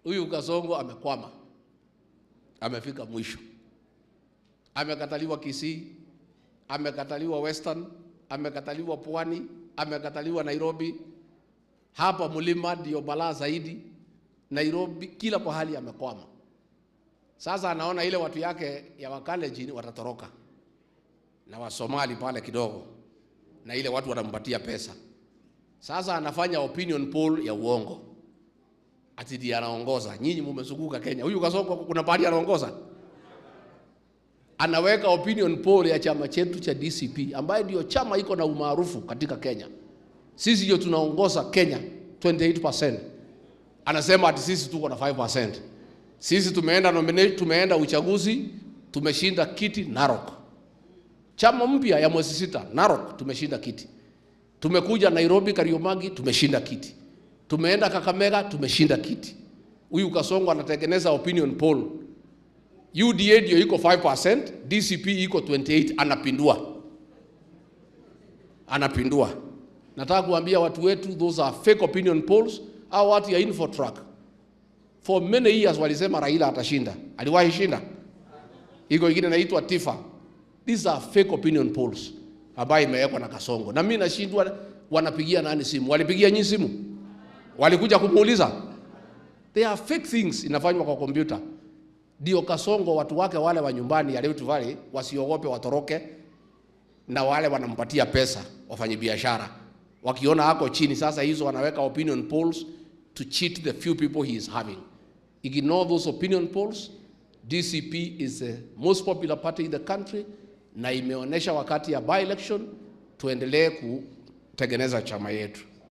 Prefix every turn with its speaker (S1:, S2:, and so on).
S1: Huyu Kasongo amekwama, amefika mwisho, amekataliwa Kisii, amekataliwa Western, amekataliwa Pwani, amekataliwa Nairobi. Hapa mlima ndio balaa zaidi. Nairobi kila pahali amekwama. Sasa anaona ile watu yake ya Wakalenjin watatoroka na Wasomali pale kidogo, na ile watu wanampatia pesa. Sasa anafanya opinion poll ya uongo, ati ndiye anaongoza. Nyinyi mumezunguka Kenya, huyu Kasongo kuna pahali anaongoza? Anaweka opinion poll ya chama chetu cha DCP ambaye ndio chama iko na umaarufu katika Kenya. Sisi ndio tunaongoza Kenya 28%. Anasema ati sisi tuko na 5%. Sisi tumeenda nominate, tumeenda uchaguzi, tumeshinda kiti Narok. Chama mpya ya mwezi 6 Narok tumeshinda kiti. Tumekuja Nairobi Kariobangi tumeshinda kiti. Tumeenda Kakamega tumeshinda kiti. Huyu Kasongo anatengeneza opinion poll. UDA ndio iko 5%, DCP iko 28, anapindua. Anapindua. Nataka kuambia watu wetu, those are fake opinion polls. Au watu ya Infotrack for many years walisema Raila atashinda. Aliwahi shinda? Iko ingine inaitwa Tifa. These are fake opinion polls ambayo imewekwa na Kasongo. Na mimi nashindwa, wanapigia nani simu? Walipigia nyinyi simu? Walikuja kumuuliza? They are fake things inafanywa kwa kompyuta. Ndio Kasongo watu wake wale wa nyumbani ya Rift Valley wasiogope watoroke, na wale wanampatia pesa wafanyabiashara wakiona ako chini sasa, hizo wanaweka opinion polls to cheat the few people he is having. Ignore those opinion polls. DCP is the most popular party in the country, na imeonyesha wakati ya by election tuendelee kutengeneza chama yetu.